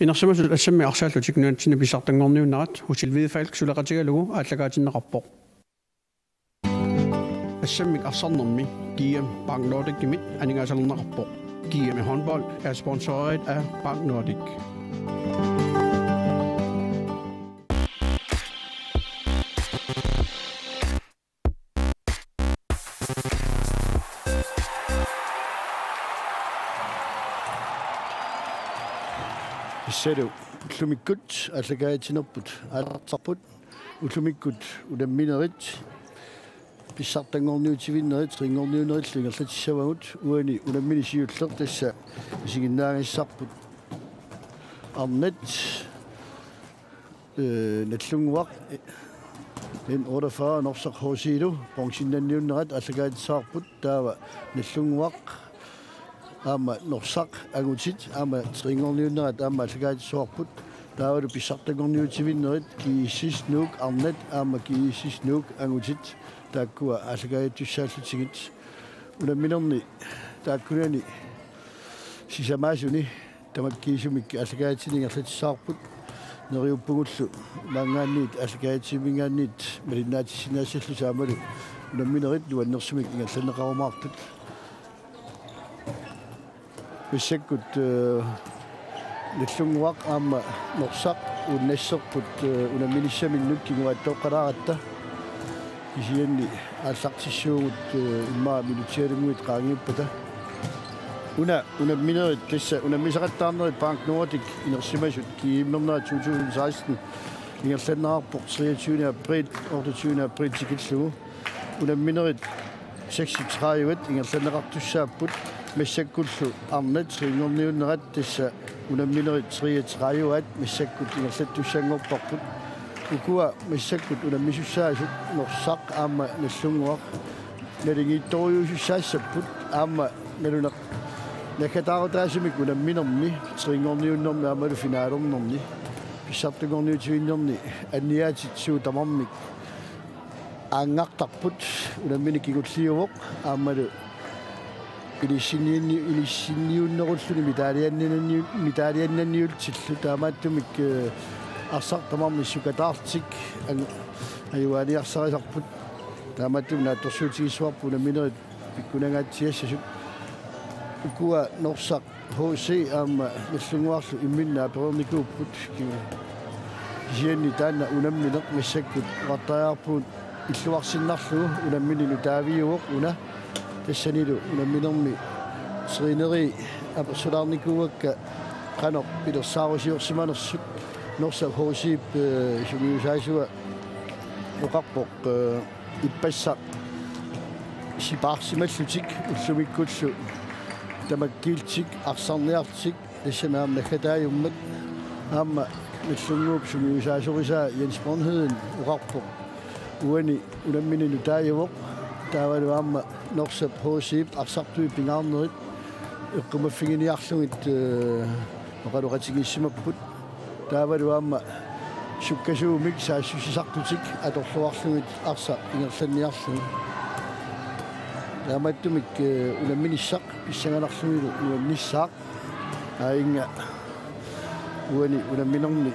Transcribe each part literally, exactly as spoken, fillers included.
Inersimasut assammik arsaallutik nunatsinni pissartanngorniunnerat Hotel Hvidefalk suleqatigalugu aallakaatinneqarpoq. Assammik arsarnermi G M Bank Nordicimit aningaasalerneqarpoq. G M håndbold er sponsoreret af Bank Nordic. Tassalu ullumikkut aallakaatitsinerput aallartarput. Ullumikkut unamminerit pissartanngorniutivinnerit trinngorniunnerillu ingerlatissavagut. Uani unammineq siulleq tassa isiginnaagassarput arnat, øh, Nagdlunguaq, N otteogfyrre Norsaq H C-lu bronzennanniunnerat aallakaatittarput, taava Nagdlunguaq aamma Norsaq angutit aamma trinngorniunnerat aamma aallakaatittarput, taavalu pissartanngorniutivinnerit G S S Nuuk arnat aamma G S S Nuuk angutit taakkua aallakaatittussaallutigit. Unamminerni taakkunani sisamaasuni tamakkiisumik aallakaatitsineq ingerlatissavarput. Neriuppugullu maanngaanniit aallakaatitsivimingaanniit malinnaatissinnaassallutik aammalu unamminerit nuannersumik ingerlanneqarumaartut. Massakkut, øh, Nagdlunguaq aamma Norsaq uunga nasserput, øh, unamminissaminnut kinguaattooqqalaaratta. Kisianni aallartissuugut, øh, immaqa minutsialunnguit qaangiuppata. Una unamminerit tassa unammisaqattaarnerit Bank Nordic inersimasut G M-ernerat to tusind seksten ingerlanneqarpoq treogtyvende april, otteogtyvende april tikillugu. Unamminerit seksogtredive ingerlanneqartussaapput, massakkullu arnat trinngorniunnerat tassa unamminerit treogtredive massakkut ingerlattussanngorparput. Ukua massakkut unammisussaasut Norsaq aamma Nagdlunguaq naligiittorujussuussaassapput aamma naluneq naggataarutaasumik unamminermi trinngorniunnermi aammalu finalernerni pissartanngorniutivinnerni anniaatit suut tamarmik aanngartarput. Unammineq kingulliuvoq aammalu ilissinniunni-, ilissinniunnerulluni medaljinnanni-, medaljinnanniullutillu. Taamaattumik, øh, arsaq tamarmi sukataartik ang-, ajugaaniarsarisarput. Taamaattumik naatsorsuutigissavarput unamminerit pikkunangaatsiassasut. Ukua Norsaq H C aamma Nagdlunguarlu imminnut apereernikuupput. Kisianni taanna unammineq massakkut oqartariaqarpugut illuarsinnarlugu. Unammineq nutaaviuvoq una. Tassanilu unamminermi træneri apersulaarnikuuakka qanoq pilersaarusiorsimanersut. Norsaq H C-p, øh, sungiusaasua oqarpoq, øh, ippassaq sipaarsimallutik ullumikkullu tamakkiillutik arsarniarlutik tassami aamma naggataajummat. Aamma Nagdlunguup sungiusaasorisaa Jens Bornheden oqarpoq uani unammineq nutaajuvoq, taavalu aamma Norsaq H C-p arsartui pingaarnerit eqqumaffiginiarlugit, øh, oqaloqatigiissimapput. Taavalu aamma sukkasuumik saassussisartutik atorluarlugit arsaq ingerlanniarlugu. Taamaattumik, øh, unamminissaq pissanganarlugu nuannissaaq. Aajuna uani unamminermi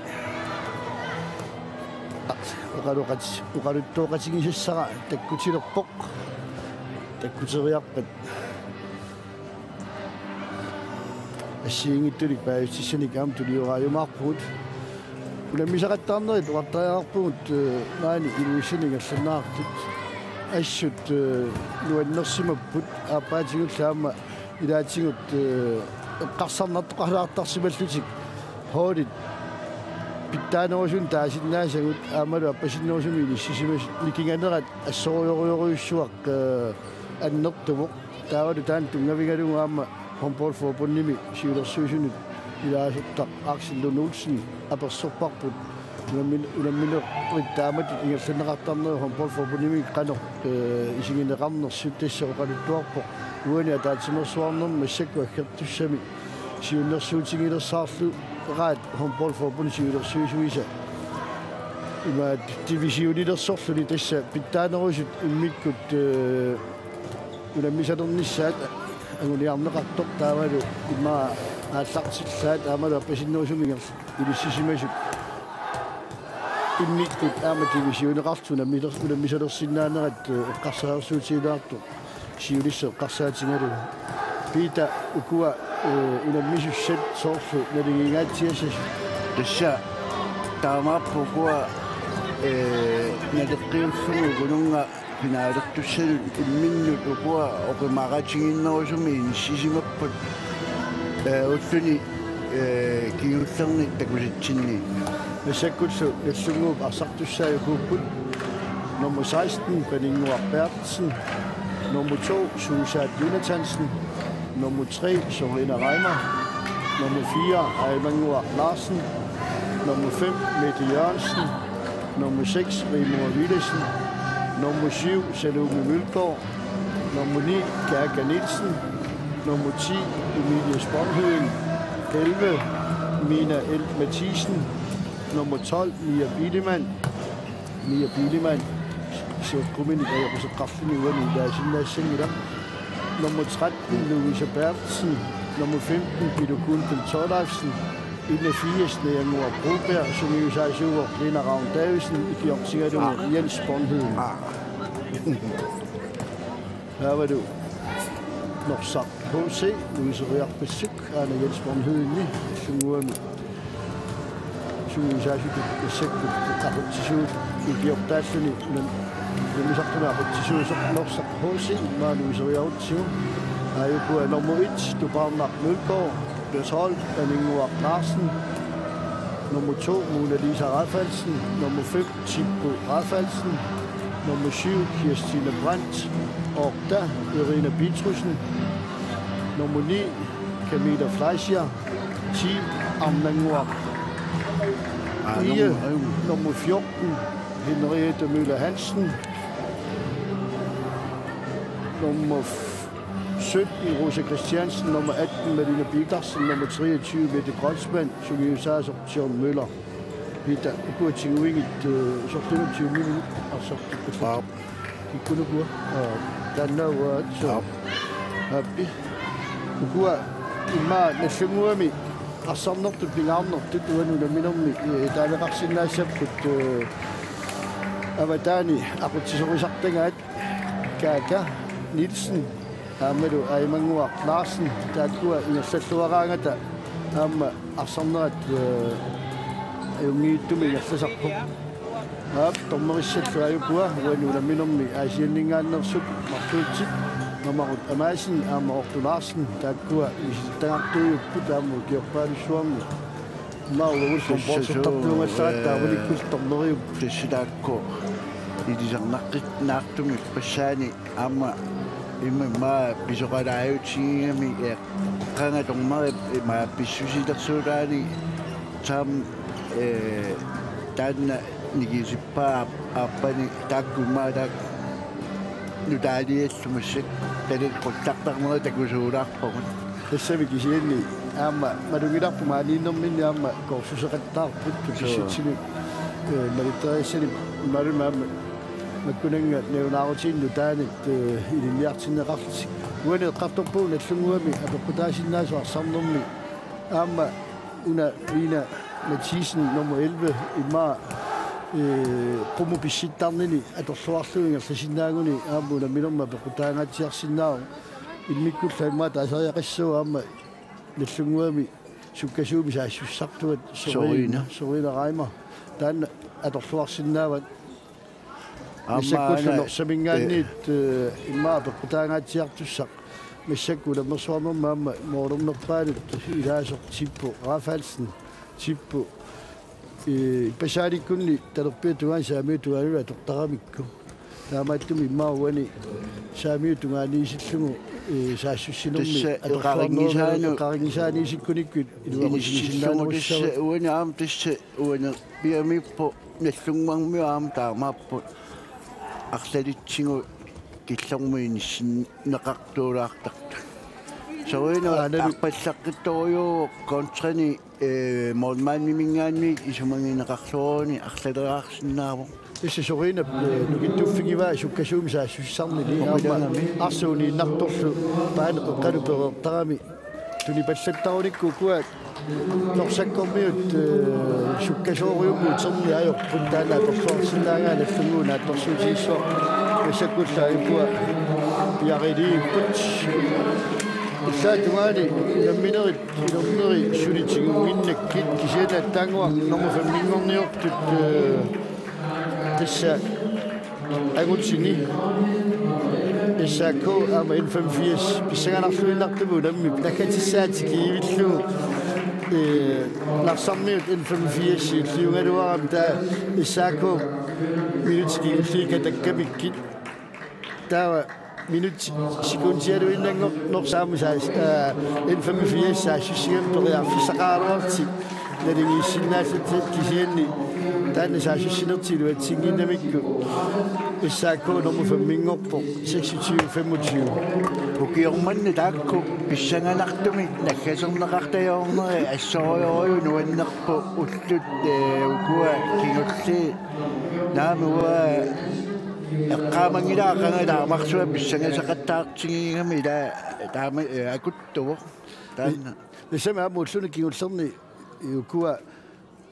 oqaloqat-, oqaluttooqatigisassara takkutilerpoq. Takkuteriarpat assigiinngitsunik paasissutissanik aamma tulioraajumaarpugut. Unammisaqattaarnerit oqartariaqarpugut, øh, maani Ilulissani ingerlanneqartut assut, øh, nuannersimapput aappaatigullu aamma ilaatigut, øh, eqqarsarnartoqalaartarsimallutik holdit pitsaanerusunik taasinnaasagut aammalu appasinnerusumik inissisimasut nikinganerat assorujorujorujussuaq, øh, annertuvoq. Taavalu taanna tunngavigalugu aamma Håndboldforbundimi siulersuisunut ilaasortaq Aksel Lund Olsen apersorparput unammin-, unamminerit taamatut ingerlanneqartarnerit Håndboldforbundimi qanoq, øh, isigineqarnersut, tassa oqaluttuarpoq uani ataatsimeersuarnermi massakkut aggertussami siunnersuutigilersaarleraat Håndboldforbundip siulersuisuisa imaat divisionilersorluni, tassa pitsaanerusut immikkut, øh, unammisalernissaat anguniarneqartoq taavalu immaqa aallartillaat aammalu appasinnerusumik ingerl-, inissisimasut. Immikkut aamma divisioneqartut unammiler-, unammisalersinnaanerat, eh, eqqarsaatersuutigilaartoq siulissaq eqqarsaatigalugu. Peter, ukua, eh, unammisussat soorlu naligiingaatsiassasut? Tassa taamaappoq ukua, eh, naleqqiullugu ukununnga finaalertussanut imminnut ukua oqimaaqatigiinnerusumik inissisimapput, eh, ulluni, eh, kingullerni takusatsinni. Massakkullu Nagdlunguup arsartussaat ukuupput: nummer seksten, Paninnguaq Berthelsen, nummer to, Susaat Jonathansen, nummer tre, Sorina Reimer, nummer fire, Aimannguaq Larsen, nummer fem, Mette Jørgensen, nummer seks, Rigmor Villadsen, nummer syv, Salome Mølgaard, nummer ni, Kaka Nielsen, nummer ti, Emilie Sponheden, elleve, Mina L. Mathisen, nummer tolv, Mia Bilemann, Mia Bilemann, seeqquminik ajoquseqqarluni uani ilaasinnaassanngilaq. Nummer tretten, Louise Berthelsen. Nummer femten, Pilu Kuhlfeldt Thorleifsen. Enogfirs, Neriannguaq Broberg, sungiusaasuuvoq Lina Ravn Davidsen, ikiortigalugu Jens Sponheden. Taavalu Norsaq H C, Louise Riarpassuk, aana Jens Sponhedeni, Nagdlunguami sungiusaasutut massakkut aqutsisuut ikiortaalluni, unam-, unammisartunut aqutsisuusoq Norsaq H C, maani Louise Riarutsigu. Aajukua nummer et, Tupaarnaq Mølgaard, Berthold, Paninnguaq Larsen. Nummer to, Mona Lisa Rafaelsen. Nummer fem, Tippo Rafaelsen. Nummer syv, Kirstine Brandt. Otte, Irina Petrussen. Nummer ni, Camilla Fleischer. Ti, Arnannguaq Aa, Ige. Nummer, nummer fjorten, Henriette Møller Hansen. Nummer f-, sytten, Rosa Christiansen. Nummer atten, Malene Petersen. Nummer treogtyve, Mette Kreutzmann. Sungiusaasoq John Møller. Peter, ukua tiguigit, eh, sorleq tyve minut arsartut. Aap. Kikkunukua? Aap. Taanna uanga, so. Aap. Aappi. Ukua immaqa Nagdlunguami arsarnertut pingaarnertut uani unamminermi, eh, taaleqarsinnaassapput, eh, avataani aqutsisorisartagaat Kaka Nielsen aammalu Aimannguaq Larsen, taakkua ingerlalluaraangata aamma arsarnerat, eh, ajunngitsumik ingerlasarpoq. Aap, dommerissallu aajukua uani unamminermi Aasianninngaanneersut marluutsit, Mamarut Amassen aamma Ortu Larsen, taakkua misilittagaqartuujupput aamma ukiorpaalussuarni. Immaqa uagut dommersortartuugallarput, eh, taavanikkullu dommeriupput. Tassa taakku ilisarnaqqinnaartumik ippassaani aamma imma, imma pisoqalaajutigigami, eh, qanga dommerip imma pissusilersuutaani taama, eh, taanna nikisippaa aappani taakku imma taakku nutaaliallu massakkut talit qullartarnerit takusuulaarpagut. Tassami kisianni aamma malugilarput maaniinnerminni aamma kursuseqattaarput. Suu. Pissutsinut, eh, malitteriassanik imaluunniit aamma makkunannga nalunaarutiginnut taanna, eh, ilinniartinneqarlutik. Uani eqqartorpugut Nagdlunguami apeqqutaasinnaasoq arsarnermi. Aamma una Ina Mathisen nummer elleve immaqa, eh, qummut pissittarnini atorluarlugu ingerlasinnaaguni aamma unamminermi apeqqutaangaatsiarsinnaavoq. Immikkullu immaqa taasariaqassaaq aamma Nagdlunguami sukkasuumik saassussisartuat Sorina. Sorina. Sorina Reimer. Taanna atorluarsinnaavat. Aamma massakkut aana, Norsaminngaanniit, eh, eh, immaqa apeqqutaangaatsiartussaq. Massakkut unammersuarnermi aamma målernerpaanut ilaasoq Tippo Rafaelsen. Tippo, eh, ippassaaniikkunni talerpiata tungaanut saamiata tungaanut atortaramikku. Taamaattumik immaqa uani saamiata tungaaniisillugu, eh, saassussinermi tassa atorluarnerugalugu eqarinngisaanut, eqarinngisaaniisikkunikku iluaqutisinnaanerussavat. Tassa uani aamma tassa uani piamiippoq Nagdlunguarmiut aamma taamaappoq arlalitsigut killormut inissinneqartuulaartartut. Sorina aanalu arpallaqqittorujuuvoq kontrani, eh, målmandiminngaanniit isumagineqarluaruni arlaleriarsinnaavoq. Tassa Sorinap, eh, nukittuffigivaa sukkasuumik saassussisarnini aamma oqilugami arsuuniinnartorlu paani qeqqanut pereertarami. Tunipallattarunikku ukua Norsakkormiut, eh, sukkasoorujussuarmik uterneq ajorput, taanna atorluarsinnaagaanni Nagdlunguup naatsorsuutigissuaq massakkullu ukua piariliipput. Ilaa tungaani unamminerit inorneri suli tigunnginnakkit, kisianni aatsaannguaq nummer femminngorniortut, eh, tassa angutini S A K aamma N femogfirs pissanganarluinnartumik unammineq naggatissaatit kiivillugu, eh, Narsarmiut N femogfirs illiugaluarami, taava S A K minutsit kingulliit katakkamikkit. Taava minutsit sekundialuinnanngortut Norsaq aamma saas-, aa, N femogfirs saassussigamik periarfissaqaraluarlutik naligiissinnaallutik, kisianni taanna saassussinertik iluatsinnginnamikku S A K nummer femminngorpoq, seksogtyve femogtyve. Ukioq manna taakku pissanganartumik naggaserneqartajoornerat assorujussuaq nuannerpoq, ullut, eh, ukua kingulliit. Naamik, uanga eqqaamanngilara qanga taamarsuaq pissangasaqattaartigigami, ila taama, eh, akuttuvoq. Taanna. Tassami aamma ulluni kingullerni ukua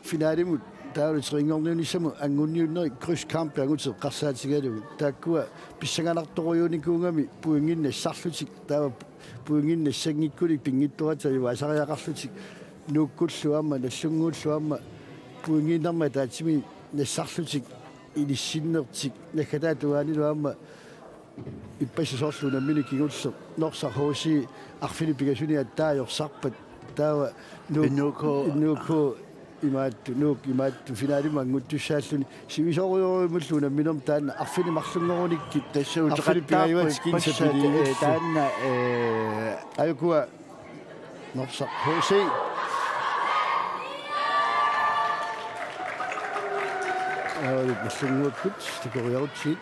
finalimut taavalu trinngorniunnissamut angunniunnerit krydskampi angutit eqqarsaatigalugit. Taakkua pissanganartorujuunikuugami pointit nassarlutik, taava pointit nassanngikkunik pinngitsoorata ajugaasariaqarlutik, Nuukkullu aamma Nagdlunguullu aamma pointiinnarmik ataatsimik nassarlutik inissinnertik naggataata tungaanilu aamma ippassaq soorlu unammineq kingulleq Norsaq H C arfineq-pingasuniit aatsaat ajorsarpat, taava Nuuk, N U K. N U K imaattoq, Nuuk imaattoq finalimut anguttussaalluni. Sivisoorujussuarmillu unamminermi taanna arfineq-marlunngorunikkit. Tassa arfineq-pingajuatik uteqattaarput ippassaq, eh, taanna, eh, ukua Norsaq H C. Aavalu Nagdlunguakkut takoriarutsigit.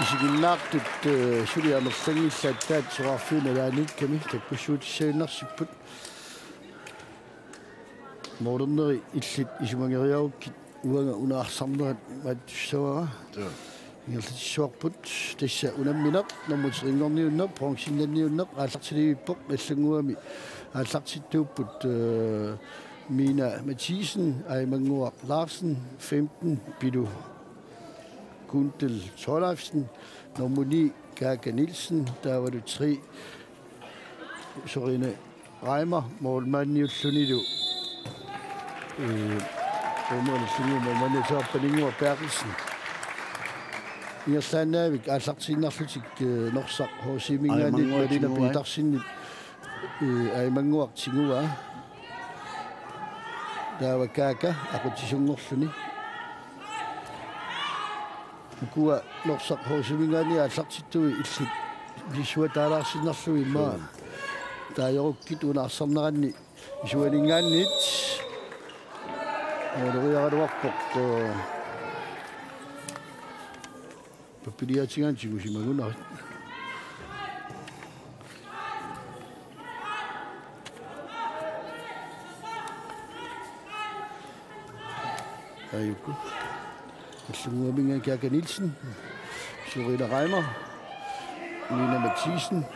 Isiginnaartut, eh, suli amerlangillat taava soraarfiup nalaaniikkami takkussuutissagunarsipput. Moorlerneri illit isumageriarukkit uanga una arsarnerat imaattussavara. Joo. Ingerlatissavarput, tassa unammineq nummer trinngorniunneq, bronzennganniunneq aallartilivippoq, Nagdlunguami aallartittuupput, eh, Mina Mathisen, Aimannguaq Larsen, femten, Pilu Kundel Thorleifsen, nummer ni, Kaka Nielsen, taavalu tre, Sørine Reimer, målmandiullunilu, eh, målmandiullunilu målmandiusaarpaninnguaq Berthelsen. Ingerlaannavik aallartiinnarlutik, eh, Norsaq H C-minngaanniit Aimannguaq Malina Tinguaa. Petersenip, eh, Aimannguaq Tinguaa. Taava Kaka aqutsisunngorluni. Ukua Norsaq H C-minngaanniit aallartittui illit misissuataalaarsinnarlugit immaqa taajorukkit una arsarneranni isuaninngaanniit. Mooleriaraluarpoq, eh, pappiliaatigaanni tigusimagunarit. Ajuku. Nagdlunguaminngaanniit Kaka Nielsen. Sørine Reimer. Mina Mathisen.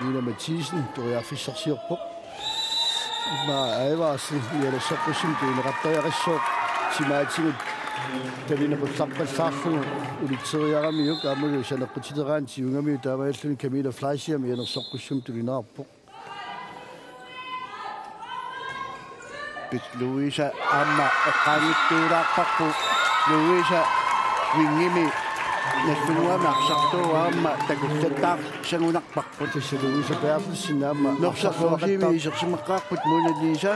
Mina Mathisen, periarfissarsiorpoq. Immaqa Aivarsen, Ialersoqqussummut tunineqartariaqassooq, timaatigut talinequllarpallaarlugu ulitseriaramiuk, aammalu saneqqutileraanni tigugamiuk, taamaalilluni Camilla Fleischer Ialersoqqussummut tunineqarpoq. Pit Louise aamma eqqaanngitsuulaarparput. Louise wingimi Nagdlunguami arsartuuvoq, aamma takullattaarsagunarparput. Tassa Louise Berthelsen aamma Norsaq arsarluaqattaar- H C-mi isersimaqqaarput. Mona Lisa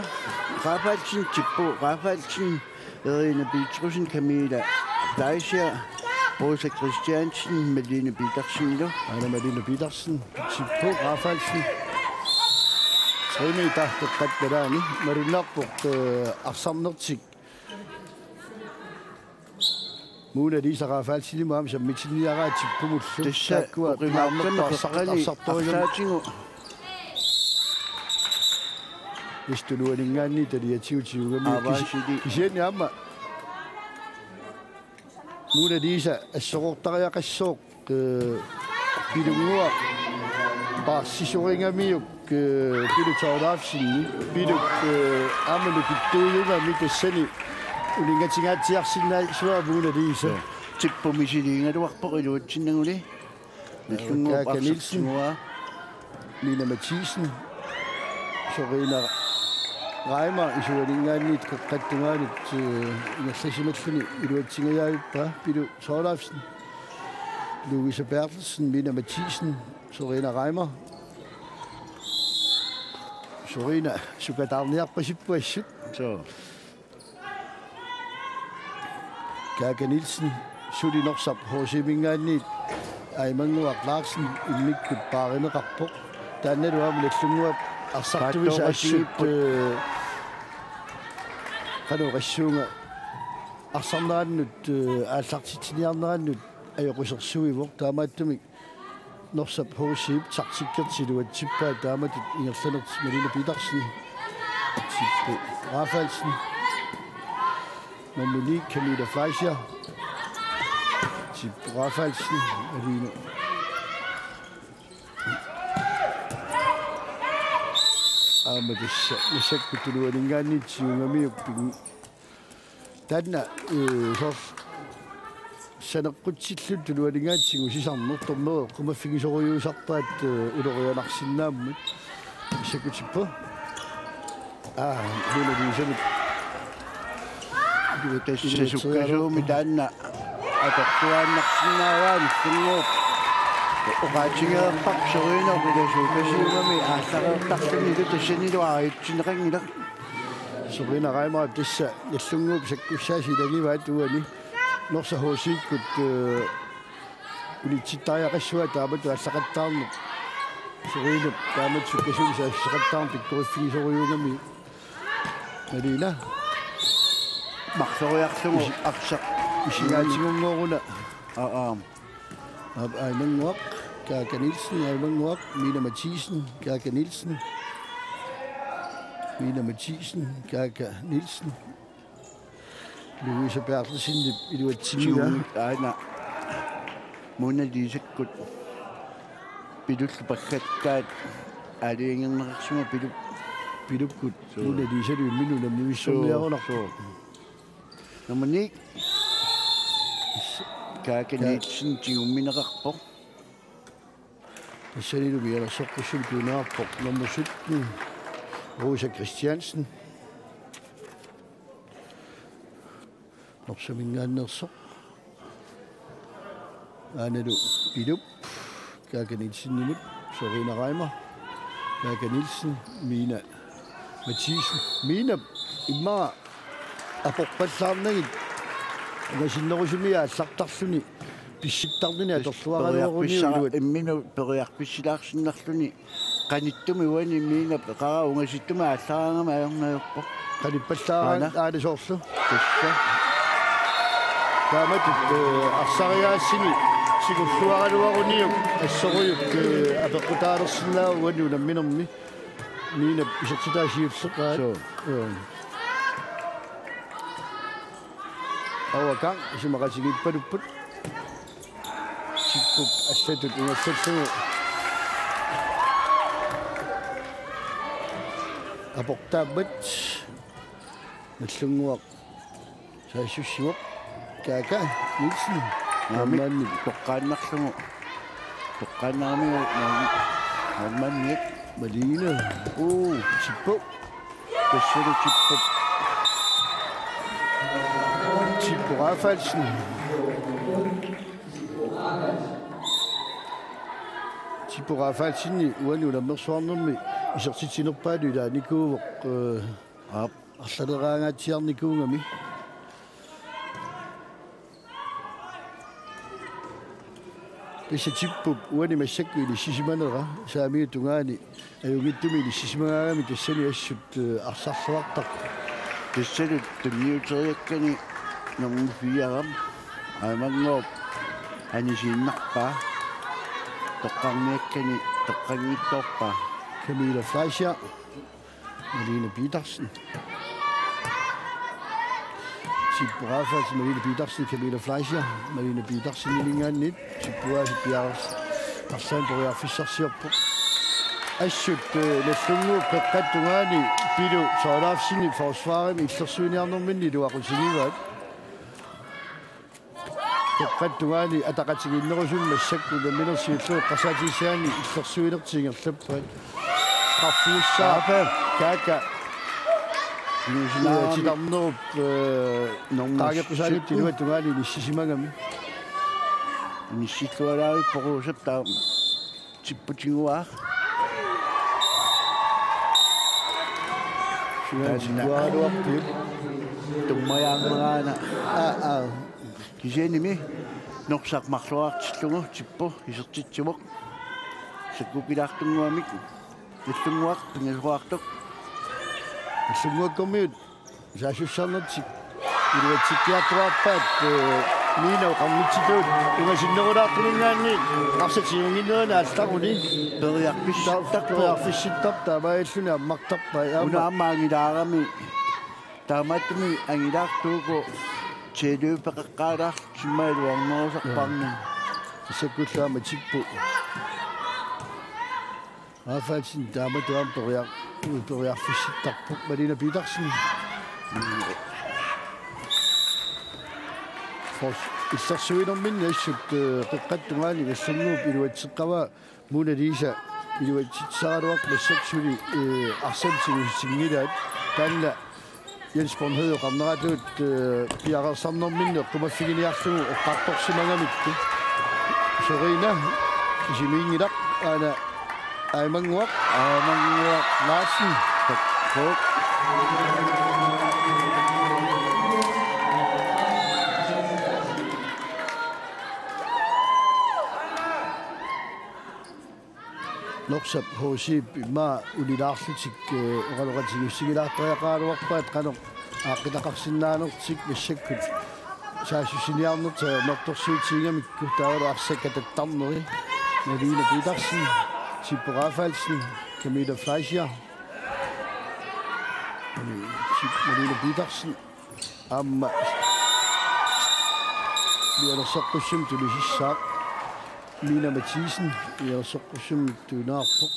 Rafaelsen, Tippu Rafaelsen, Irina Petrusson, Camilla Fleischer, Rosa Christiansen, Malene Petersenlu. Aana Malene Petersen, Tippu Rafaelsen. Tremi taartoqqat nalaani malunnarpoq, eh, arsarnertik. Mona Lisa Rafaelsenimut aamma sammitinniaraa Tippumullu. Tassa taakkua oqimaartarneq pingaanerput arsar-, peqqani arsartorigami. Arsaatigut. Istunuaninngaanniit taliatigut tigugamiuk. Aavaa, kisi-, sili. Kisianni aamma Mona Lisa assorortariaqassooq, eh, Pilunnguaq paarsisoringamiuk, eh, Pilu Thorleifsen, Piluk, eh, aamma nukittuujugami tassani uningatingaatsiarsinnaassuaa Mona Lisa. Joo. Tippumik misiliigaluarpoq iluatsinnaguli. Nallunnguup Kaaka Nielsen. Arsartuaa. Mina Mathisen. Sorina Reimer isuaninngaanniit qeqqata tungaanut, eh, ingerlasimalluni iluatsingajavippaa Pilu Thorleifsen. Louise Berthelsen, Mina Mathisen, Sorina Reimer. Sorina sukataarniarpasippoq assut. Suu. Kaaka Nielsen, suli Norsap H C-minngaanniit Aimannguaq Larsen immikkut paarineqarpoq. Taannalu aamma Nallunnguup arsartuisa assut, Paattoorasiipput. Eh, qanoq oqassuunga arsarnerannut, eh, aallartitsiniarnerannut ajoqusersuivoq, taamaattumik Norsap H C-p taktikkertik iluatsippaat taamatut ingerlanertik. Malene Petersen. Tippu Rafaelsen. Nummer ni, Camilla Fleischer. Tippu Rafaelsen. Alina. Aamma tassa massakkut tuluaninngaanniit siungamiuk pin-, Taanna, eh, soorlu saneqqutsillutik tuluaninngaanniit tigusisarneq, dommeri eqqumaffigisorujussuusarpaat, eh, ulorianarsinnaammat. Sakutippu. Aa, Mona Lisamit. Tassa sukkasuumik taanna atortuaannarsinnaavaa Nallunnguup. Oqaatigereerparput Sorinap ilasuutasiugami aallareertarluni, tassanilu aajutsinneqanngilaq. Sorina Reimer tassa Nallunnguup sakkussaasa ilagivaat uani. Norsap H C-kkut, eh, unitsittariaqassuaa taamatut aallaqattaarneq. Sorinap taamatut sukkasuumik saassussaqattaarneq pikkoriffigisorujussuugami. Malene. Marloriarlugu Isi-, arsaq. Isigaatigungooq una. Aa, aa. Aap, Aimannguaq, Kaaka Nielsen, Aimannguaq, Mina Mathisen, Kaaka Nielsen. Mina Mathisen, Kaaka Nielsen. Louise Berthelsenip iluatsinngilaa. Tigu-, aana. Mona Lisakkut. Pilullu pakkakkaat. Aalajangerneqarsimavoq Piluk. Pilukkut. Suu. Mona Lisalu imminut unammivissorniarunarpoq. Suu, suu. Nummer ni. Kaaka Ka- Nielsen tigummineqarpoq. Tassanilu mianersoqqussummik tuuneqarpoq nummer sytten, Rosa Christiansen. Norsaminngaanneersoq. Aanalu Pilup, Kaaka Nielsenimut, Sorina Reimer, Kaaka Nielsen, Mina Mathisen. Minap immaqa aporpallaarnagit ungasinnerusumik aallartarluni pissittarnini atorluaraluaruniuk periarfissara-, iluat. Imminut periarfissilaarsinnarluni qanittumi uani Minap eqaraa ungasittumik aallaraangami ajornarpoq. Qanippallaaraan aana. Aana soorlu. Tassa. Taamatut, eh, arsariaatsini sikulluaraluaruniuk assorujuk, eh, apeqqutaalersinnaavoq uani unamminermi. Minap isertitaa siulleq aat. Suu. Joo. Auakang isumaqatigiippalupput. Tippup allatut ingerlallugu aportaammat Nallunnguaq saassussivoq. Kaaka Nielsen. Naamik. Maanni. Toqqaannarlugu. Toqqaannaramiuk maanni. Maanni. Malene. Uu, Tippu. Tassalu Tippu. Tippu Rafaelsen. Tippu Rafaelsen uani unammersuarnermi isertitsinerpaalu ilaanikuuvoq, eh, aap, arlaleraangaatsiarnikuugami. Tassa Tippup uani massakkut inissisimanera saamiata tungaani ajunngitsumik inissisimagaangami tassani assut, eh, arsarluartarpoq. Tassalu tunniuteriakkani nummer fire Aimannguup anisiinnarpaa. Toqqarniakkani toqqanngitsoorpaa. Camilla Fleischer. Malene Petersen. Tippu Rafaelsen, Malene Petersen, Camilla Fleischer, Malene Petersen ilinngaanniit, Tippu aasiit piareers-, arlaannik periarfissarsiorpoq. Assut, eh, Nagdlunguup qeqqata tungaani Pilu Thorleifsen forsvarimi illersuiniarnerminni iluaqutigivaat. Qeqqata tungaani ataqatigiinnerusumik massakkut nammineq siulleq eqqarsaatigissaanni illersuinertik ingerlappaat. Qarfiussaaq. Aap. Kaaka. Nuusinaarami. Titarnerup, eh, normu qaangeqqusaanut sytten. Iluatungaani inissisimagami. Inissillualaarpoq Ruusap taama. Tipputigaaq. Suna. Taanna. Tikkuaraluarpoq. Tummajaarneraana. Aa, aa. Kisiannimi Norsaq marloriartillugu Tippu isertitsivoq. Sakkukilaartunnguamik. Nagdlunguaq pingasoraartoq. Nagdlunguakkormiut saassussaanertik iluatsikkiartuaarpaat, eh, Miina oqarnitsitut ungasinnerulaartuminngaanniit arsaq tigunnginnerani aallaruni. Periarfissittarpoq. Periarfissittarpoq taamaalilluni ammartarpai. Aamma. Una aamma angilaarami. Taamaattumik angilaartuuku tialuu peqaqqaalaarlutik imaluunniit iluarnerusarpaarnani. Issakkullu aamma Tippu Rafaelsen taamatut aamma periar-, periarfissittarpoq. Malene Petersen. Fors-, illersuinerminni assut, eh, qeqqata tungaani Nagdlunguup iluatseqqavaa Mona Lisa iluatsitsisaraluarpoq massakkut suli, eh, arsamik tigusitinngilaat. Taanna Jens Bornhede oqarneratut, eh, piareersarnerminni eqqumaffiginiarlugu eqqartorsimagamikku. Sorina kisimiinngilaq aana Aimannguaq. Aimannguaq Larsen. Takkuuk. Norsap H C-p immaqa unilaarlutik, eh, oqaloqatigiissigilaartariaqaraluarpaat qanoq aaqqitaqarsinnaanertik massakkut saassussiniarnertik ajornartorsiutigigamikku taavalu arsakkat tattarneri. Malene Petersen, Tippu Rafaelsen, Camilla Fleischer. Malene Petersen. Aamma mianersoqqussummik tunisissaaq. Miina Mathiesen mianersoqqussummik tunaarpoq.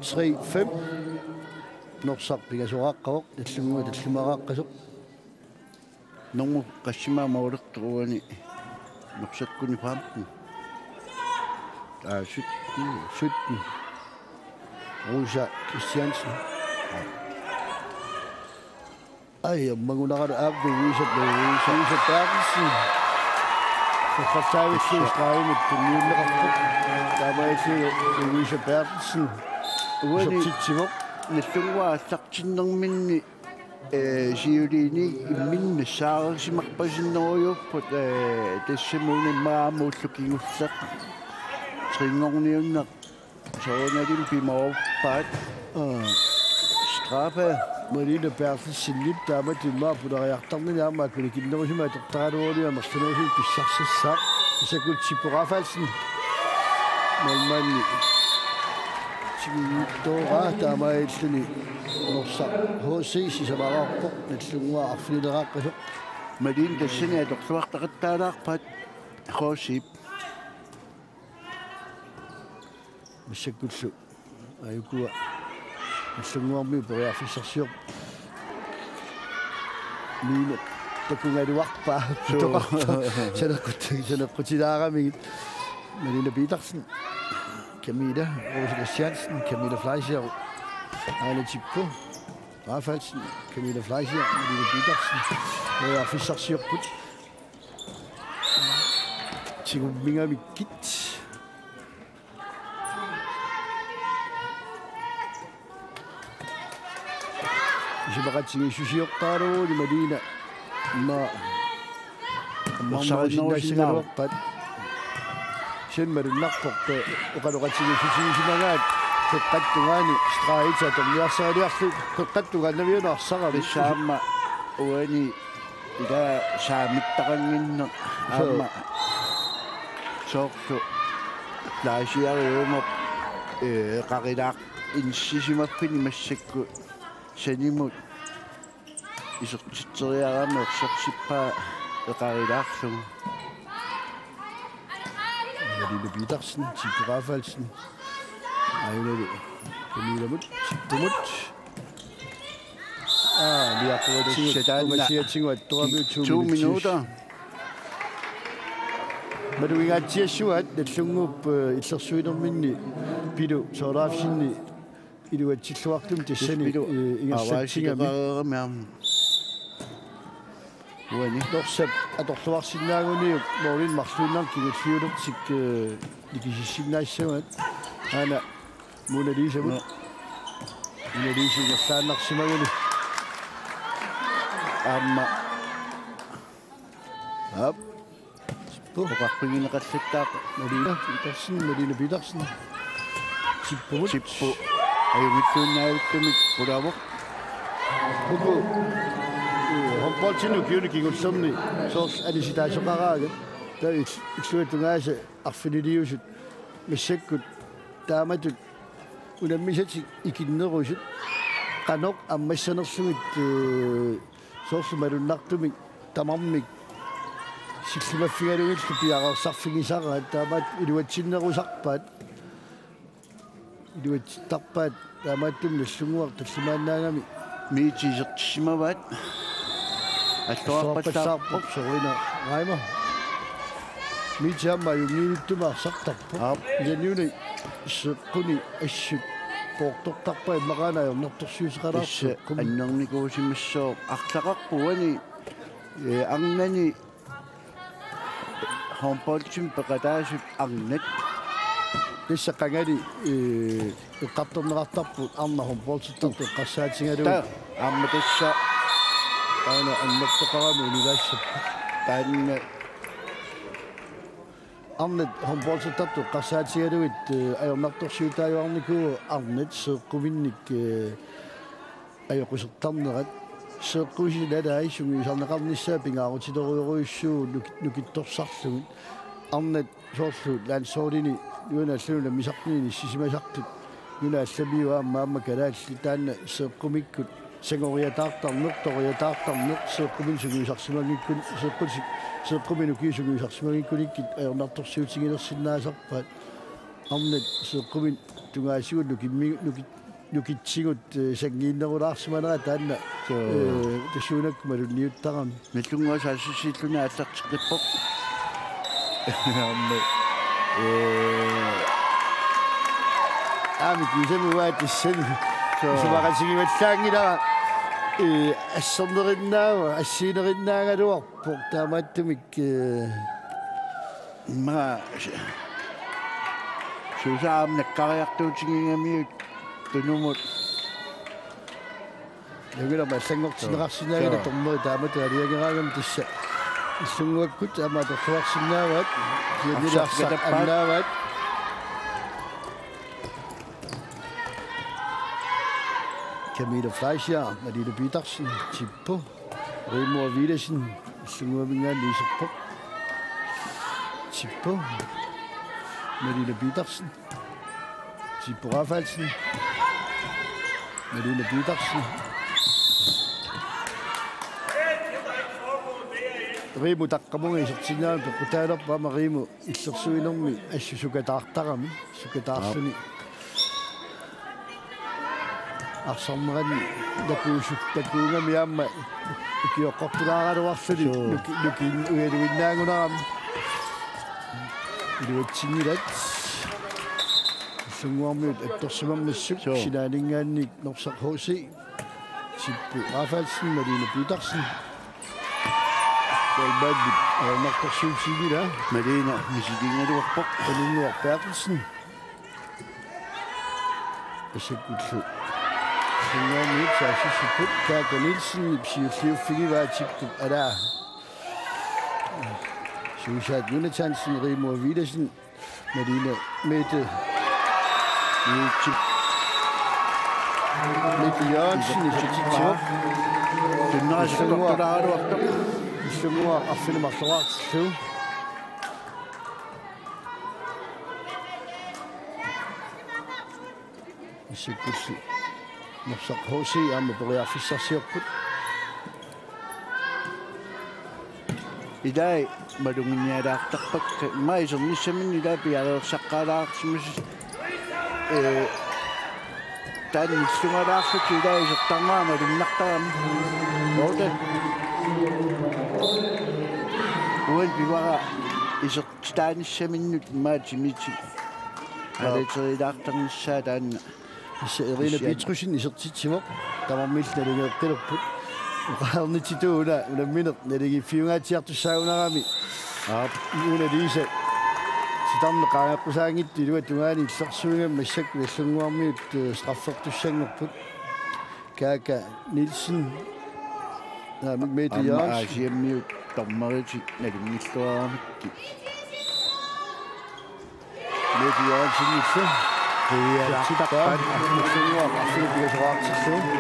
Tre fem. Norsaq pingasoqaqqavoq, Nagdlunguaq tallimaraaqqasoq. Nummer qassimaa målertoq uani Norsaq-kuni femten. Aa, sytten. Sytten. Rosa Christiansen. Ai, ammagunarala aap Louise, Louise, Louise Berthelsen. Qeqqarsaavillu strafimut tunniunneqarpoq. Taamaalilluni Louise Berthelsen. Uani isertitsivoq. Nagdlunguaq aallartinnerminni, eh, siuliini imminut nassaarisimarpasinnerujuupput, eh, tassami una immaqa aamma ulloq kingulleq. Trinngorniunneq. Soorunalimi pimoorpaat. Aa. Straffe. Malene Berthelsenip taamatut immaqa pulariartarnini aamma akunikinnerusumik atortaraluarluni amerlanerusumik pissarsissaaq. Issakkullu Tippu Rafaelsen. Målmandi. Tiguttoora taamaalilluni Norsaq H C sisamaraarpoq, Nagdlunguaq arfinileraaqqasoq. Malene tassani atorluartaqattaalaarpaat H C-p. Massakkullu aajukua Nagdlunguarmiut periarfissarsiorput. Miina takugaluarpaa. Suu. Pitoqarpoq. Saneqqut-, saneqqutilaaramigit. Malene Petersen. Camilla Rose Christiansen. Camilla Fleischer. Aana Tippu Rafaelsen. Camilla Fleischer. Malene Petersen. Periarfissarsiorput. Tigummigamikkit. Isumaqatigiissusiortaraluaruni Malene. Immaqa ammarnerusinnaagaluarpaat. Sen malunnarpoq oqaloqatigiissutigisimagaat qeqqata tungaani straffi atorniarsariarlugu qeqqata tungaannavianut arsarami. Tassa aamma uani ila saamittaqannginneq. Suu. Aamma soorlu Laasiariumap, eh, qarilaaq inissisimaffini massakkut sanimut isertitseriarami ersersippaa eqarilaarlugu. Malene Petersen, Tippo Rafaelsen. Ainalu Camillamut, Tippumut. Aa, liaquatigut, Tassa taanna qumasiatigut attoramiuk to to minutsit. Minutter. Malugingaatsiassuaat Nagdlunguup, eh, illersuinerminni Pilu Thorleifsenip iluatsilluartumik tassani, Pilu, eh, ingerlatsigami. Avaasileqareerami aamma. Uani. Norsap atorluarsinnaaguniuk målinik marluinnarnik kingulliulertik, eh, nikisissinnaassavaat. Aana Mona Lisamut. Nå. Mona Lisa ingerlaannarsimaguni. Aamma. Aap. Tippu. Oqarfigineqallattaaq. Malene Petersen, Malene Petersen. Tippumut. Tippu. Ajunngitsuinnaavittumik pulaavoq. Uku. Håndboldinik ukiuni kingullerni soorlu anisitaasoqaraangat. Taava il-, illuatungaasa arfiniliusut massakkut taamatut unammisatik ikinnerusut qanoq ammassanerlugit, eh, soorlu malunnartumik tamarmik sillimaffigalugillu piareersarfigisaraat taamaat iluatsinnerusarpaat. Iluatsittarpaat taamaattumik Nagdlunguaq tallimaannaagami. Miiti isertissimavaat. Alluarpallaarpoq. Alluarpallaarpoq Serena Reimer. Miiti aamma ajunngitsunik arsartarpoq. Aap. Ilaniuni seeqquni assut poortortarpaa immaqaana ajornartorsiuteqalaarpoq. Tassa annernikuusimassooq arlaqarpoq uani, eh, arnani håndboldimik peqataasut arnat. Tassa qangali, eh, eqqartorneqartarput arnat håndboldertartut eqqarsaatigalugit. Ta-, aamma tassa. Aana annertoqarami unilaassappat. Taanna arnat håndboldertartut eqqarsaatigalugit, eh, ajornartorsiutaajuarnikuuvoq arnat seeqquminnik, eh, ajoqusertarnerat. Seeqqusi nalai sungiusarneqarnissaa pingaarutilerujorujussuuvoq nuk-, nukittorsarlugit. Arnat soorlu landsholdini, nuannaalluni unammisartuni inissisimasartut. Nunat allamiut aamma, aamma kalaallit taanna seeqqumikkut sangoriataartarneq, toriataartarneq, seeqquminik sungiusarsimanngikkunik, seeqqut-, seeqqumik ukiut sungiusarsimanngikkulikkit ajornartorsiutigilersinnaasarpaat. Arnat seeqqumik tungaasigut nukimmi-, nuki-, nukitsigut, eh, sanngiinnerulaarsimanera taanna, suu, eh, tassuunakkut malunniuttarami. Nagdlunguaq saassussiilluni aallarteqqippoq. Aamma. Eh. Aamma kiisami uanga tassani. Suu. Isumaqatigivallaanngilara. Eh, assernerinnaava, assiinerinnaagaluarpoq taamaattumik, eh. Immaqa suusaam nakkariartuutigigamiuk Tunumut. Nungilermi allanngortinneqarsinnaanngilaq. Suu. Dommeri taamatut aliageraangami tassa. Nagdlunguakkut aamma atorluarsinnaavaat. Sianilaarsa arsaq annaavaat. Camilla Fleischer, Malene Petersen, Tippo. Rigmor Villadsen, Nagdlunguaminngaanniit iserpoq. Tippo. Malene Petersen. Tippo Rafaelsen. Malene Petersen. Rigmor taqqamunga isertinnaanut peqqutaalerpoq aamma Rigmor illersuinermi assut sukataartarami. Sukataarluni. Arsarneranni takuusut takuugami aamma ukioqqortulaaraluarluni. Suu. Nuki-, nukiinnaq ujaluinnaagunarami. Iluatsinngilat. Nagdlunguarmiut attorsimammissuk. Suu. Sinaaninngaanniit Norsaq H C. Tippo Rafaelsen, Malene Petersen. Målmandip ajornartorsiutiginngilaa. Malene misiliigaluarpoq. Nagdlunguaq Berthelsen. Massakkut Nagdlunguarmiut saassussipput. Kaaka Nielsenip siulliuffigivaa Tippup alaa. Suusaat Jonathansen, Rigmor Villadsen, Malene Mette. Mette Jørgensen isertitsivoq. Nagdlunguaq. Nagdlunguaq arfineq-marloraartillugu. Massakkut Norsaq H C aamma periarfissarsiorput. Ilai maluginialaartarpakka, immaqa isernissaminnik ilai piareersaqqaalaarsimasut, ee, taanna nillunngaalaarlutik ilai isertarnera malunnartarami. Otte. Uani pivara isertitaanissaminnut immaqa timitik aalaterilaartarnissaa taanna. Tassa Irina Kisianni. Petrussen isertitsivoq, tamarmik naligeeqqilerput. Oqarnitsitut una unammineq naligiiffigingaatsiartussaagunarami. Aap. Mona Lisa titarneq qaangeqqusaanngitsoq iluatungaani illersuigami massakkut Nagdlunguarmiut, eh, straffertussanngorput. Kaaka Nielsen. Naamik Mette Aamma Jørgensen. Aasiammiut dommeritik nalunngilluaramikkit. Mette Jørgensen illu. Qiviartippaat. Arfineq-pingasoraartillugu.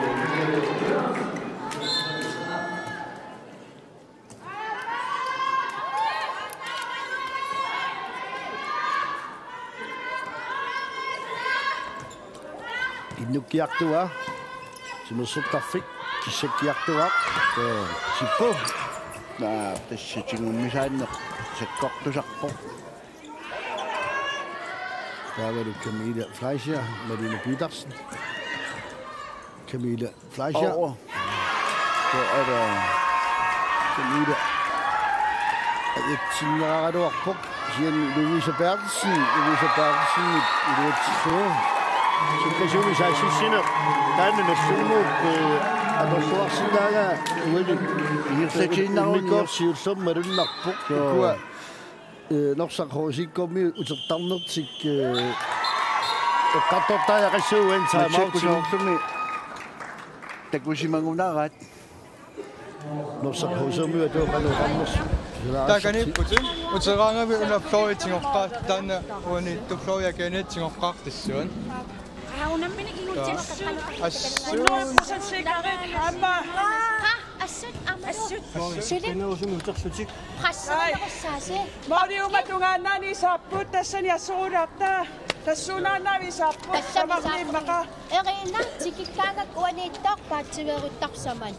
Innukkiartuaa. Timersortarfik. Kissakkiartuaa. Soo, Sippu. Naa, tassa tingummisaanneq sakkortusarpoq. Taavalu Camilla Fleischer, Malene Petersen. Camilla Fleischer. Over. Så er der Camilla. Ajatsinneraraluarpoq. Kisianni Louise Berthelsen, Louise Berthelsen, iluatsillugu. Sukkasuumik saassussineq. Taanna Nagdlunguup, eh, atorluarsinnaagaa uani. Isertitiinnaruni. Immikkoortoq siullermik malunnarpoq. Soo. Ukua, eh, Norsaq HC-kkormiut utertarnertik, eh, eqqartortariaqassuugut time out. Massakkut soorlumi takusimagunaraat. Norsaq HC-miut atuoqaneq oqarnersoq. Taakaniipputit. Uteraangavit una Florence tigoqqaar-, taanna uani tu Florence Kenneth tigoqqaartassuat. Aa, unammineq inuussutissaqarput. Assut. Hundrede procent sikkerhed. Aamma. Aa, assut, aamma. Assut. Suli. Pinnerusumik uterlutik. Presserulerussaasi. Mooliuma tungaannaani saapput, tassani assorulaartaa. Tassuunaannaavi saapput. Tassami samarniimmaqaa. Saapput. Irina, tikikkaangakku uaniittoq paatsiveeruttarsamat.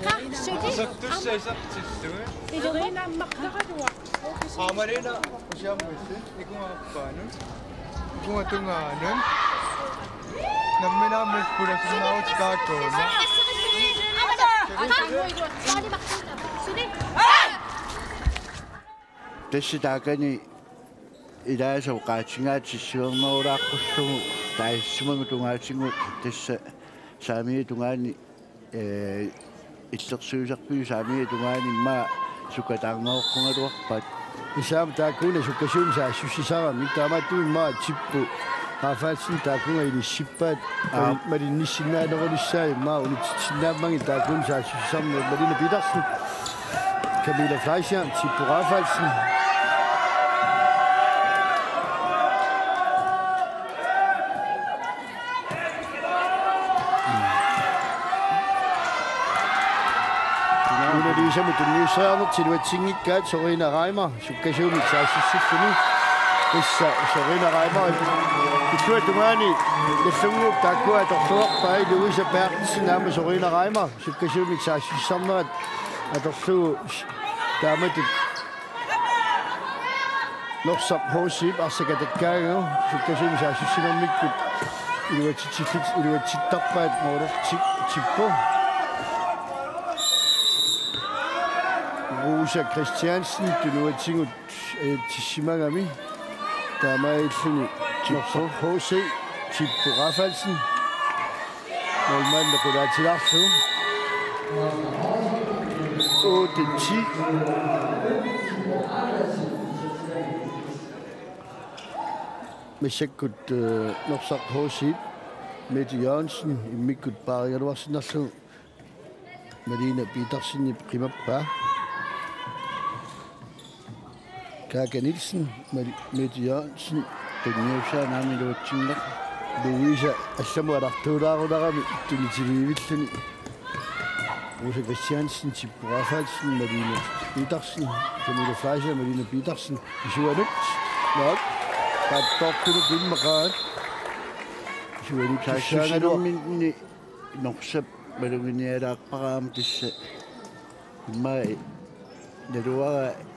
Qa, suli. Isertussa isertillugit. Ilumut. Irina ammartaraluaq. Aa, Malene, usiammissi, ikunga appaanut. Ikunga tungaanut. Nammineq aamma pulasinnaavoq taakkuuna. Suli. Tassa taakani ilaasa oqaatigaat siuarnerulaaqqullugu taasisimagu tungaatigut tassa saamiata tungaani, ee, illersuisarfiup saamiata tungaani immaqa sukataarneroqqugaluarpaat. Kisianni taakkuuna sukkasuumik saassussisaramik taamaattumik immaqa Tippu Rafaelsen taakkununnga inissippaat. Aap. Mali-, malinnissinnaanerulissaat immaqa unitsitsisinnaammagit taakkuunik saassussisarneq. Malene Petersen. Camilla Fleischer, Tippu Rafaelsen. Mona Lisamut tunniusseriarnertik iluatsinngikkaat, Sorina Reimer sukkasuumik saassussilluni. Tassa Sorina Reimer illuatungaani Nagdlunguup taakkua atorluarpai, Louise Berthelsen aamma Sorina Reimer sukkasuumik saassussisarnerat atorlugu taamatut Norsaq HC-p arsaq atakkaangagu sukkasuumik saassussinermikkut iluatsitsillit-, iluatsittarpaat moorortik Tippu. Rosa Christiansen tunuatigut ajatsimagami. Taamaalilluni Norsaq HC, Tippu Rafaelsen. Målmandi qulaatilaarlugu. Otte ti. Massakkut, øh, Norsaq HC-p Mette Jørgensen immikkut paarigaluarsinnarlugu. Malene Petersenip qimappaa. Kaaka Nielsen, Mali-, Mette Jørgensen. Tunniussaa naamik iluatsinngilaq. Louise allamut alartuulaarunarami tunitiliivilluni. Rosa Christiansen, Tippu Rafaelsen, Malene Petersen, Camilla Fleischer, Malene Petersen. Isuanut. Naak. Paattoortunut immaqaat. Isuanut tussaagaluaq. Saassussinerminni Norsap maluginialaarpara aamma tassa. Immaqa naluara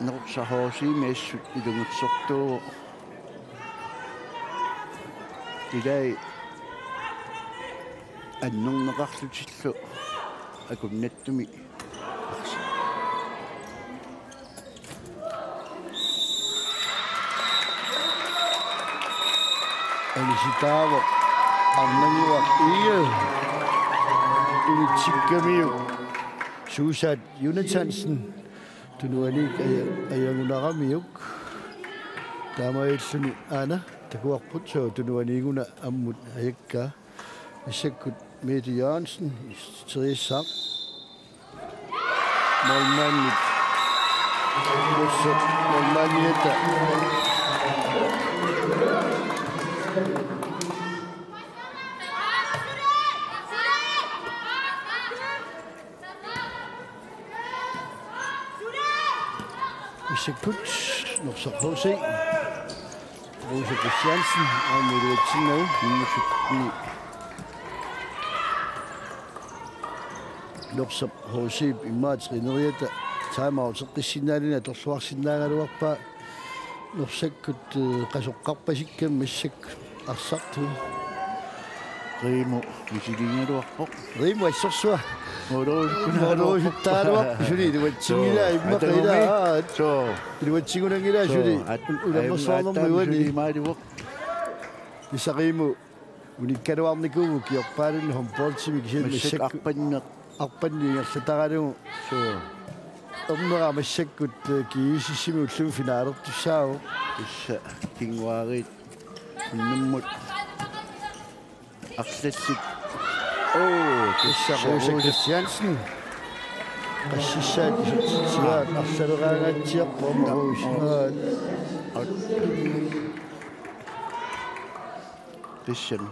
Norsaq H C-mi assut ilungersortuuvoq. Ilai annerneqarlutillu akunnattumik. Anisitaavoq Arnannguaq Egede. Unitsikkamiuk Suusaat Jonathansen. Tunuaniit aja-, ajagunaramiuk. Taamaalilluni aana takuarput, sooq tunuaniit una ammut ajakkaa. Massakkut Mette Jørgensen, Therese Saab. Målmandit. Målmandiata. Massakkut Norsaq H C. Rosa Christiansen, aamma iluatsinnagu, nummer sytten. Norsap H C-p immaqa træneriata timeouteqqissinnaallugu atorluarsinnaagaluarpaa. Norsakkut, eh, qasoqqarpasikkami massakkut arsartuut. Rimu misiliigaluarpoq. Rimu assorsuaq. Moorusukkunaluarpoq. Moorusukkunaluarpoq. Suli iluatsinngilaa. Soo. Immaqa atalumi. Ilaa. Soo. Iluatsigunanngilaa. Soo. Suli. At-, ulammersuarnermi attaami uani. Suli imaaluvoq. Tassa Rimu unikkaluarnikuuvoq ukiorpaalunni håndboldimi kisianni massakkut, massakkut arpanneq. Arpanneq ingerlataralugu. Suu. Ernera massakkut, eh, G S S-imi ullumi finalertussaavoq. Tassa kinguaariit unnummut arlallit. Oo, tassa Rosa Christiansen. Qassissaat isertitsigaat arlaleraangaatsiarpoq aamma Rosa. Tassami.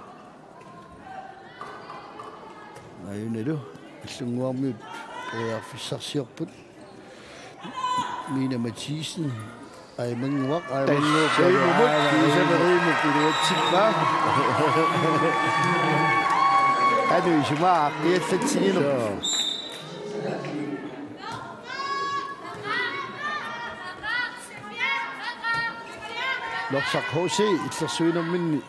Ajunalu Nagdlunguarmiut periarfissarsiorput. Mina Mathisen. Aimannguaq, Aimannguaq. Tassami. Rimumut, Rimumut, Rimumut iluatsippaa. Anu isumaa aaqqiallatsigineq. Soo. Norsaq H C illersuinerminni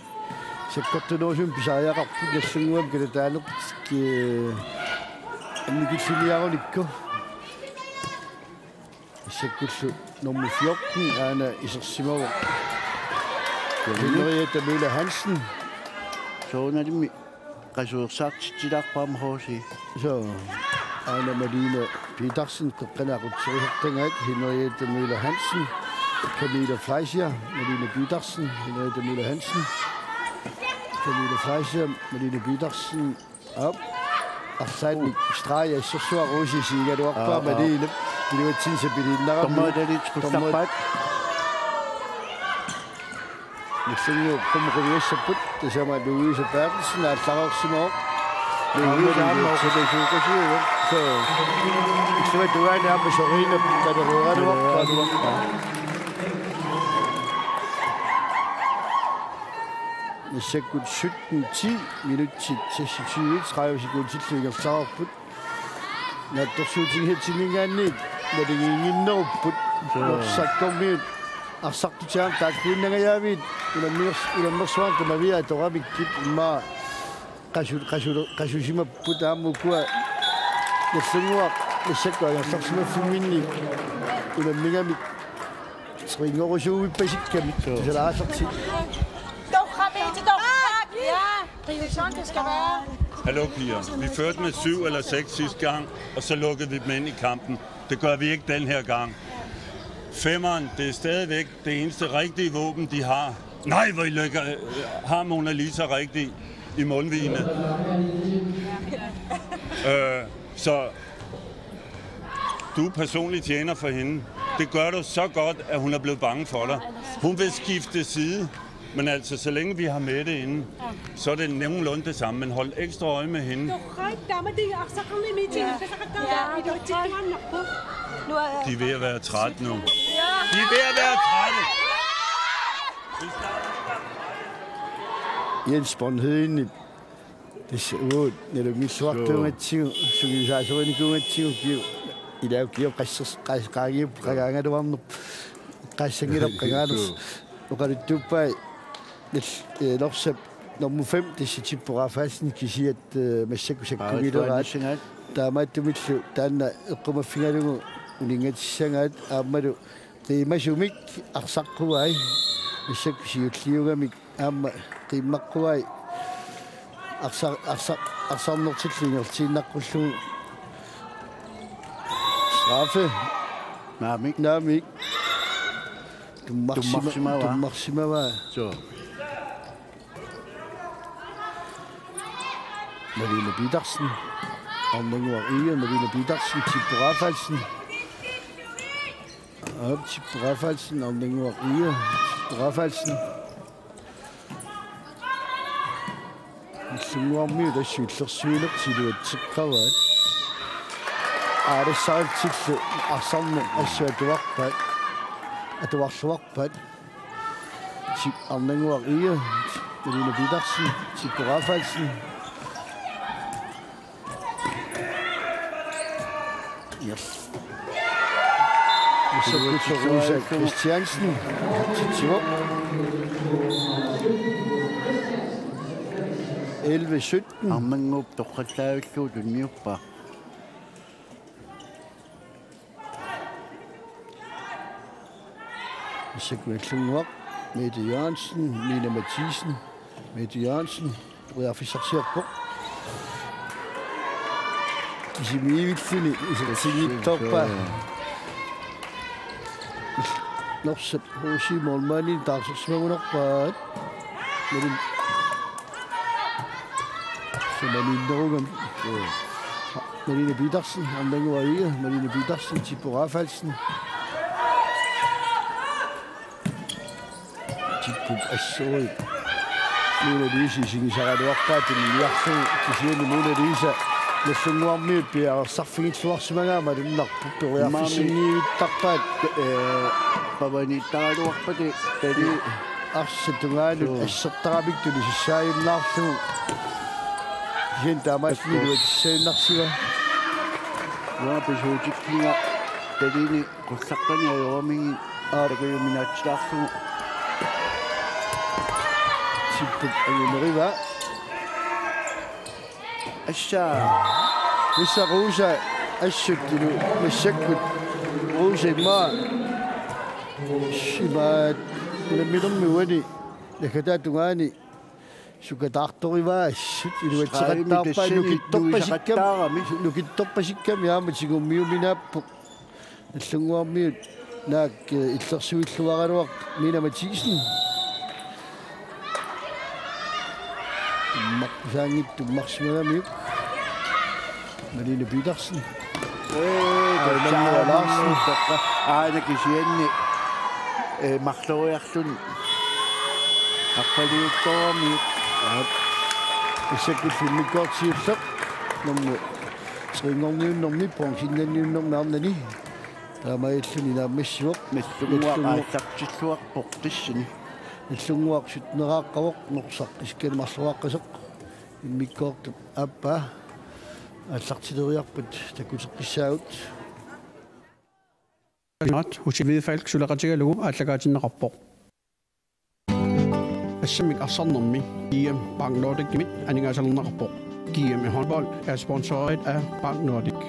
sakkortunerusumik pisariaqarput, Nagdlunguami kalataanertik, eh, annikilluniarunikku. Massakkullu nummer fjorten aana isersimavoq. Henriette Møller Hansen. Soorunalimi qasuersaartitsilaarpaa aamma H C. Soo. Aana Malene Petersen, qeqqani aqutsisoqartagaat, Henriette Møller Hansen, Camilla Fleischer, Malene Petersen, Henriette Møller Hansen, Camilla Fleischer, Malene Petersen, aap. Arlaannik streg assorsuaq Rosa isigigaluarpaa. Aa, aa. Malene iluatsinissaq piliinnarami. Dommerit aallarpaat. Nagdlunguup qummut quiassapput, tassami Louise Berthelsen aallarsimavoq. Louise aamma iluatsi-, oqaluusuukasiuvoq. Soo. Illuatungaani aamma Sorina paleruaraluarpaa. Massakkut sytten ti, minutsit seksogtyve, tredive sekundillu ingerlareerput. Naatsorsuutigisatsinnit naligiinnginnerupput. Soo. Norsaq K M-miut arsartutit aamma taakkuinnangajaaviit unammers-, unammersuarnut qimaviaat atoramikkit, immaqa qasu-, qasu-, qasusimapput aamma ukua Nagdlunguaq massakkut angerlarsimaffimminni unammigamik tringorusuuvippasikkami. Soo. Tusaraallarsi. Hallo piger. Vi førte med syv eller seks sidste gang, og så lukkede vi dem ind i kampen. Det gør vi ikke den her gang. Femmeren, det er stadigvæk det eneste rigtige våben, de har. Nej, hvor I lægger, øh, har Mona Lisa rigtig i mundvigene. Øh, så du er personlig tjener for hende. Det gør du så godt, at hun er blevet bange for dig. Hun vil skifte side. Men altså, så længe vi har Mette inde, så er det nogenlunde det samme. Men hold ekstra øje med hende. De er ved at være trætte nu. De er ved at være trætte. Jens Bornhøjen. Tassa uagut nalunngilluartuugatsigu, sungiusaasorinikuugatsigu, kiu-, ilaa kiu-, qassers-, qas-, qaangiup qangaangaluarneq qaassanngilarput qangaaners. Oqaluttuuppai nal-, eh, Norsap nummer fem, tassa Tippo Rafaelsen, kisiat, eh, massakkut sakkunngileraat. Aa, tuannissingaat. Taamaattumillu taanna eqqumaffigalugu uninngatissagaat aammalu qiimasumik arsaqquai, massakkut siulliugamik aamma qiimaqquai arsa-, arsa-, arsarnertillu ingerlatiinnaqqullugu. Straffe. Naamik. Naamik. Tummarsima-, tummarsimavaa. Tummarsimavaa. Soo. Malene Petersen. Arnannguaq Egede, Malene Petersen, Tippo Rafaelsen. Aap, Tippo Rafaelsen, Arnannguaq Egede, Tippo Rafaelsen. Nagdlunguarmiut assut illersuineq iluatseqqavaat. Aalassarillutillu arsarneq assut atuarpaat. Atuarluarpaat. Tip-, Arnannguaq Egede, Malene Petersen, Tippo Rafaelsen. Sakkutorusa Christiansen. Titsivoq. Elleve sytten. Arnannguup toqqallavillugu tunniuppaa. Massakkut Nagdlunguaq, Mette Jørgensen, Mina Mathisen, Mette Jørgensen, periarfissarsiorpoq. Kisimiivilluni isertinngitsoorpaa. Norsap H C målmandit taarsersimagunarpaat. Malin-, samaniinnerugami. Malene Petersen, Arnannguaq Egede, Malene Petersen, Tippo Rafaelsen. Tippo assoi. Mona Lise isigisaraluarpaa tuniniarlugu, kisianni Mona Lise Nagdlunguarmiut piareersarfigilluarsimagaat malunnarpoq, periarfissinniivittarpaat. Imaappoq, ee, pavaniittaraluarpata tali. Arsaq tungaanut. Suu. Assertaramik tunisissaajunnaarlugu. Kisianni taamaasilluni iluatsissaajunnaarsiva. Uanga pisuutikkiga talini qullartani ajoramigit. Aap. Takujuminaatsilaarlugu. Tippuk angunerivaa. Assa. Issa Rosa assut ilu massakkut. Rosa immaqa. Imaat unamminermi uani naggataata tungaani sukataartorivaa assut iluatseqattaarpaa. Straaimi tassani nukittorpasikkami. Nuisaqattaarami. Nukittorpasikkami aamma tigummiuminaappoq. Nagdlunguarmiut naak, eh, illersuilluaraluaq Mina Mathisen. Tummaq-, saanngit tummarsimagamiuk. Malene Petersen. Ee, Aina Larsen. Aana kisianni, ee, marloriarluni. Arpaliuttoramiuk. Aap. Massakkut immikkoortoq siulleq. Nummer tre-nngorniunnermi, bronzennanniunnermi arnani. Taamaalilluni naammassivoq. Nagdlunguaq. Nagdlunguaq aallartilluarpoq tassani. Nagdlunguaq sytteneriaaqqavoq, Norsaq isikkalu marloriaaqqasoq. Immikkoortup aappaa aallartileriarpat takkuteqqissaagut. H C Hvidebæk suleqatigalugu aallakaatinneqarpoq. Assammik arsarnermi G M Bank Nordicimit aningaasalerneqarpoq. G M i håndbold er sponsoreret af Bank Nordic.